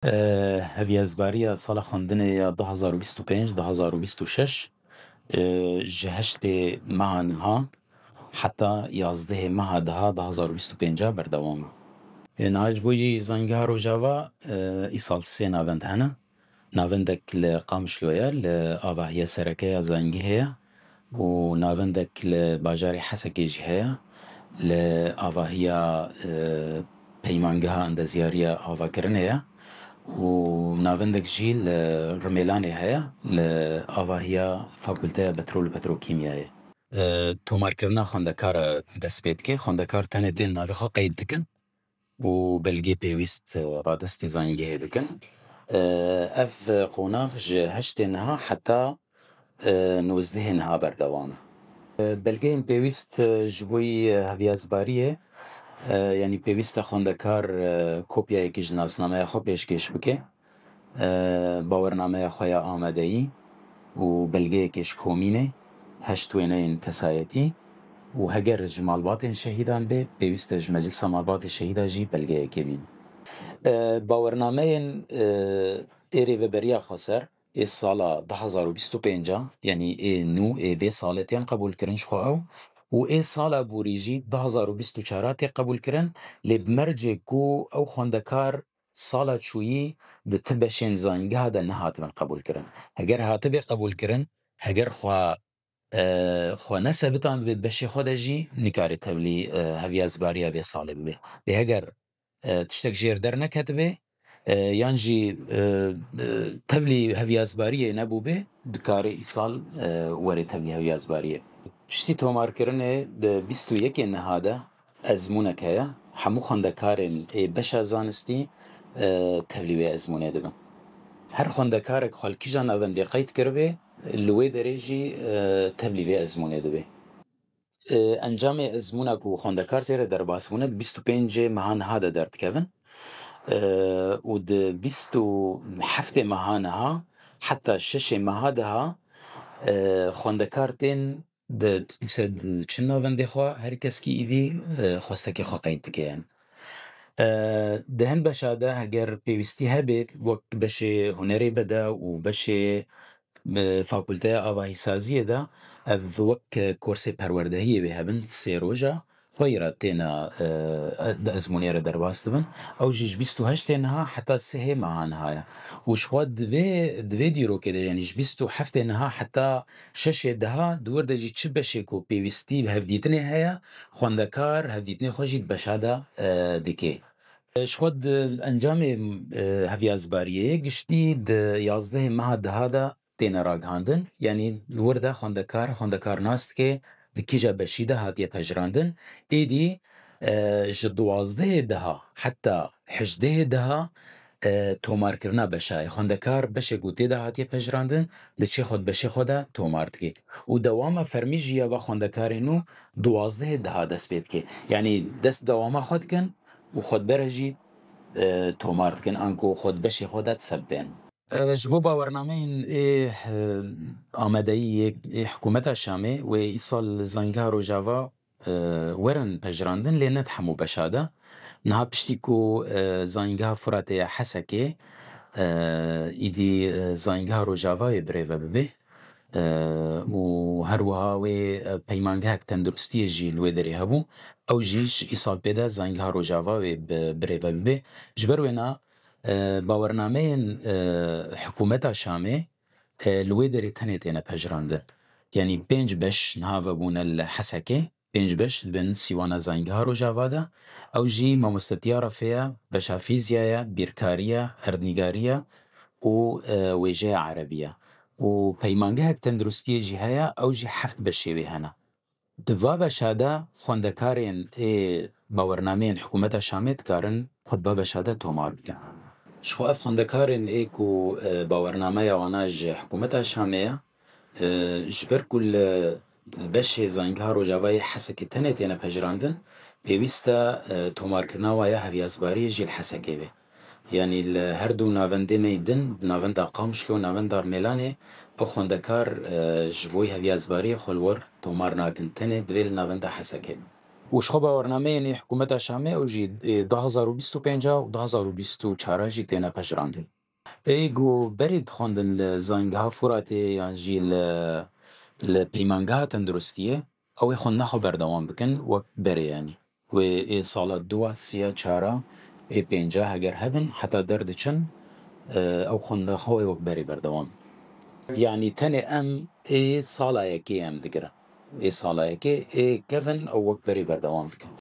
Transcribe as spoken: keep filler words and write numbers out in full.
E, Heviyazbariya sala xwendinê ya du hazar û bîst û pênc, du hazar û bîst û şeş, e, ji heştê meha niha heta yazdehê meha deha du hazar û bîst û pênc berdewam e. E, niha ji bo yî Zangeha Rojava, e, îsal sê navend hene. Navendek li Qamişlo ye, li avahiya sereke ya Zangehê ye û navendek li bajarê Hesekê jî heye, li avahiya, e, Peymangeha Endezyariya Avakirinê ye û navendek jî li Rimêlanê heye, li avahiya Fakulteya Petrol û Petrokîmyayê. E, tomarkirina xwendekara dest pê dike. Xwendekar tenê tên navê xwe qeyd dikin û belgê pêwîst, e, radestî zangehê dikin. E, ev qonax ji heştê niha heta, e, nozdehê niha berdewam e. E, belgeyên pêwîst, e, ji bo yî, e, heviyazbariyê, e, yanî pêwîst e xwendekar, e, kopyayekî ji nasnameya xwe pêşkêş bike. E, bawernameya xwe ya amadeyî û belgeyekê ji komînê, heşt wêneyên kesayetî û heger ji malbatên şehîdan bê, pêwîst e ji Meclisa Malbatê Şehîda jî belgeyekê bîne. E, bawernameyên, e, ê rêveberiya xweser ê sala du hazar û bîst û pênc, yanî ê nû ê vê salê tên qebûlkirin ji xwe ew û ê sala borî jî du hazar û bîst û çar tê qebûlkirin, lê bi mercê ku ew xwendekar sala çûyî di ti beşên zanîngeha de nehatibin qebûlkirin. Heger hatibê qebûlkirin, heger xwe, e, xwe nesebitandibê di beşê xwe de jî, nikarê tevlî, e, heviyazbariya vê salê bibê. Lê heger, e, tiştek jêr derneketibê, e, yan jî, e, e, tevlî heviyazbariyê nebûbê, dikarê îsal, e, were tevlî heviyazbariyê. Piştî tomarkirinê di bîst û yekê niha de, ezmûnek heye. Hemû xwendekarên ê beşa zanistî, e, tevlî wê ezmûnê dibin. Her xwendekarek xwe li kîja navendê qeyd kiribê, li wê derê jî, e, tevlî vê ezmûnê dibê. E, encamê ezmûna ku xwendekar tê re derbas bûne, di bîst û pêncê meha niha de derdikevin. E, û di bîst û heftê meha niha heta şeşê meha deha, e, xwendekar tên di, di çin navendê xwe, her keskî îdî, e, xwestekê xwe qeyd dike, yani. E, di hin beşa de heger pêwîstî hebe, wek beşê hunerê bede û beşê, e, fakulteya avahîsaziyê de, ev wek kursê perwerdehiyê wê hebin, sê roja xwe yî re têne, e, di ezmûnê re derbas dibin. Ew jî ji bîst û heştê niha heta sihê meha niha ye. Û ji xwe di vê, di vê dîrokê de, yani ji bîst û heftê niha heta şeşê deha di wir de jî çi beşê ku pêwîstî bi hevdîtinê heye, xwendekar hevdîtinê xwe jî di beşa de, e, dike. E, ji xwe di encamê, e, heviyazbariyê giştî di yazdehê meha deha de têne ragihandin. Yanî li wir de xwendekar, xwendekar nas dike, di kîja beşî de hatiye pejirandin. Êdî, e, ji duwazdehê deha heta hejdehê deha, e, tomarkirina beşa ye. Xwendekar beşê ku tê de hatiye pejirandin, diçe xwe di beşê xwe de tomar dike. Û dewama fermî jî ya va xwendekarên nû duwazdehê deha dest pê dike. Yanî dest dewama xwe dikin û xwe di bere jî, e, tomar dikin, anku xwe di beşê xwe de disebitên. E, ji bo bawernameyên ê, e, amadeyî yê, ê hikûmeta Şamê wê îsal li Zangeha Rojava, e, werin pejirandin, lê ne di hemû beşa de. Niha piştî ku, e, Zanîngeha Furatê ya Hesekê, e, îdî, e, Zanîngeha Rojavayê birêve bibe, e, û her wiha wê, e, peymangehek tenduristiyê jî li wê derê hebû, ew jî ji îsal pê de Zanîngeha Rojava wê bi, birêve bibe. Ji ber wêna, e, bawernameyên, e, hikûmeta Şamê, e, li wê derê tenê têne pejirandin. Yanî pênc beş niha vebûne li Hesekê, pênc beş dibin sîwana Zanîngeha Rojava de. Ew jî mamostetiya refê ye, beşa fîzya ye, bîrkariya, erdnîgariya û, e, wêjeya erebî ye. Û peymangehek tenduristiyê jî heye, ew jî heft beşê wê hene. Di va beşa de xwendekarên ê bawernameyên hikûmeta Şamê dikarin xwe di va beşa de tomar bikin. Ji xwe ev xwendekarên ê ku, e, bawernameya wana ji hikûmeta Şamê ye, e, ji ber ku li beşê Zanîngeha Rojavayê Hesekê tenê têne pejirandin, pêwîst e, e, tomarkirina wa ya heviyazbariyê jî li Hesekê be. Yanî li her du navendê me yî din, navenda Qamişlo, navenda Rmêlanê, ew xwendekar, e, ji bo heviyazbariyê xwe li wir tomar nakin. Tenê divê li navenda Hesekê bin. Û ji xwe bawernameyên ê hikûmeta Şamê ew jî ê du hazar û bîst û pênc û du hazar û bîst û çar jî têne pejirandin. Ê ku berê dixwendin li Zangeha Furatê yan jî li, li Peymangeha Tenduristiyê, ew ê xwendina xwe berdewam bikin wek berê, yanî wê ê sala dua, siya, çara, ê pênca heger hebin heta derdiçin, e, ew xwendina xwe wê wek berê berdewam. Yanî tenê em ê sala yekê em digirin. Ê sala yekê ê kevin ew wek berê berdewam dikin.